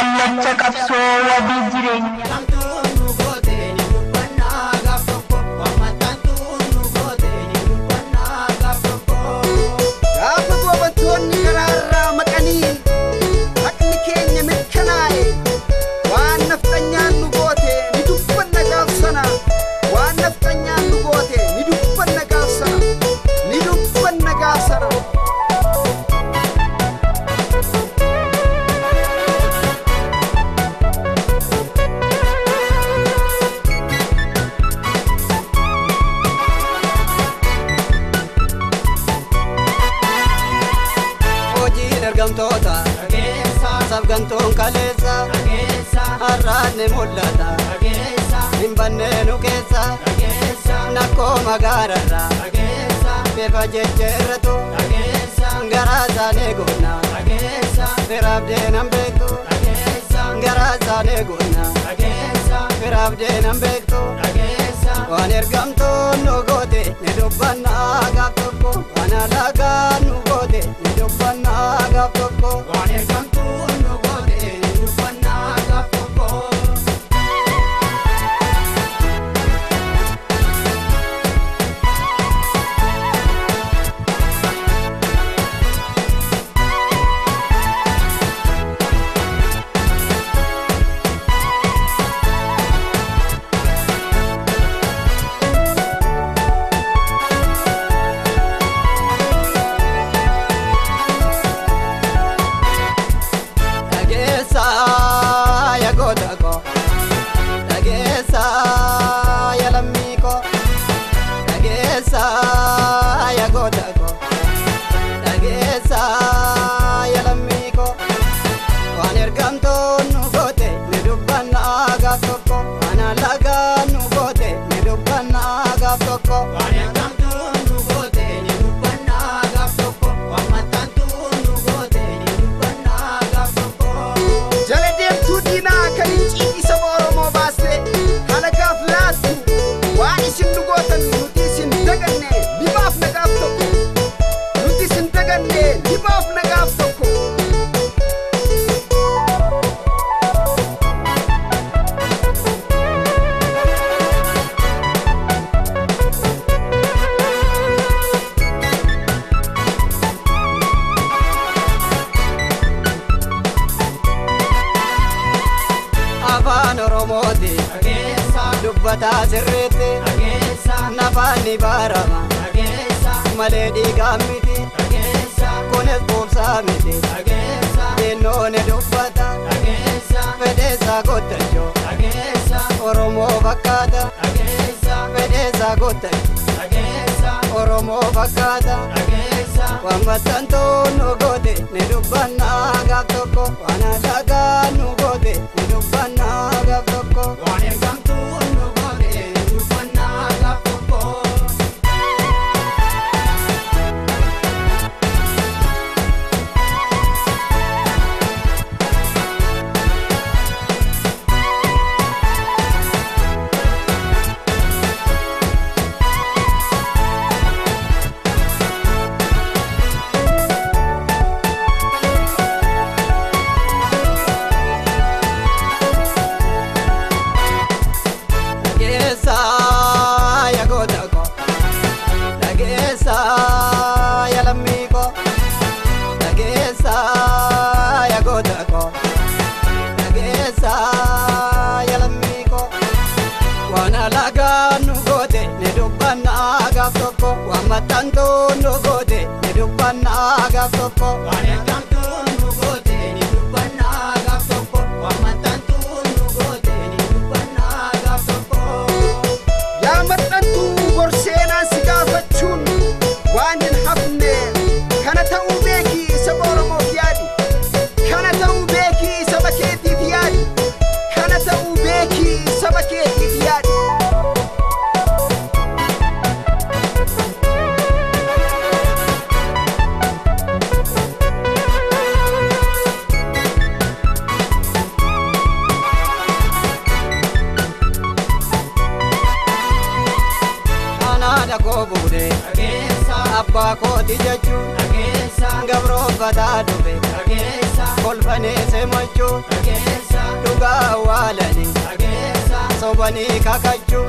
Kallacha qabsoo wabii jireenyaa. Gaafa goobantoonni karaarraa maqanii haqni keenya mirkanaa'e, waan nafxanyaan nu goote ni dubbanna gaaf sana, waan nafxanyaan nu goote ni dubbanna gaaf sana, ni dubbanna gaaf sana. Hojiin ergamtoota sabgantoon kaleessa har'aan ni mul'ata, hin banneenu keessa nakkoo magaararra bifa jejjeerratu garaa isaanii goonna firaaf deenan beektu, garaa isaanii goonna firaaf deenan beektu. Waan ergamtoon nu goote ni dubbannaa gaaf tokko, waan alagaan nu goote ni dubbannaa gaaf tokko. Waan ergamtuun nu goote ni dubbannaa gaaf tokko. Dhageessaa yaa goota koo, dhageessaa yaa lammii koo, dhageessaa yaa goota koo, dhageessaa yaa lammii koo. Waan ergamtoon nu goote ni dubbannaa gaaf tokko, waan alagaan nu goote ni dubbannaa gaaf tokko. Waan ergamtuun nu goote ni dubbannaa gaaf tokko. Waan maxxantuun nu goote ni dubbannaa gaaf tokko. Jala deemtuu diinaa kan icciitii saba Oromoo baaste halagaaf laattu, waan isin nu gootan nuti isin daganne libaaf nagaaf tokko, nuti isin daganne libaaf nagaaf tokko. Afaan Oromooti dubbataa sirriitti, nafaan ni baarama malee dhiigaa miti, kunis quubsaa miti. Xinnoo ni dubbata fedheessaa guddachuu Oromoo fakkaata, fedheessaa guddachuu Oromoo fakkaata. Waan maxxantuun nu goote ni dubbannaa gaaf tokko, waan alagaan nu goote ni dubbannaa gaaf tokko. Waan ergamtuun nu goote ni dubbannaa gaaf tokko. Dhageessaa yaa goota koo, dhageessaa yaa lammii koo, dhageessaa yaa goota koo, dhageessaa yaa lammii koo. Waan alagaan nu goote ni dubbannaa gaaf tokko, waan maxxantuun nu goote ni dubbannaa gaaf tokko. Waan ergamtuun nu goote ni dubbannaa gaaf tokko. Waan maxxantuun nu goote ni dubbannaa gaaf tokko. Yaa maxxantuu, gorseenaan si gaafachuun waan hin hafne, kana ta'uu beekii saba Oromoof yaadi, kana ta'uu beekii saba keetiif yaadi, kana ta'uu beekii saba keetiif yaadi. Anaadha koo buune abbaa kooti jechuun gabroonfataa dhufe kolfanee semachuu. Sobanii kakachuu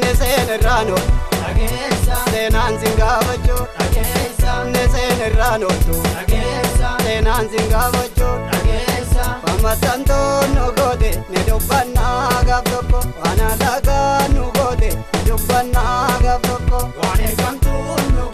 ne seen irraan ooltu seenaan sin gaafachuu ne seen irraan ooltu seenaan sin gaafachuu. Waan nu goote ni dubbannaa gaaf tokko, waan alagaa nu goote ni dubbannaa gaaf tokko. Waan ergamtuun nu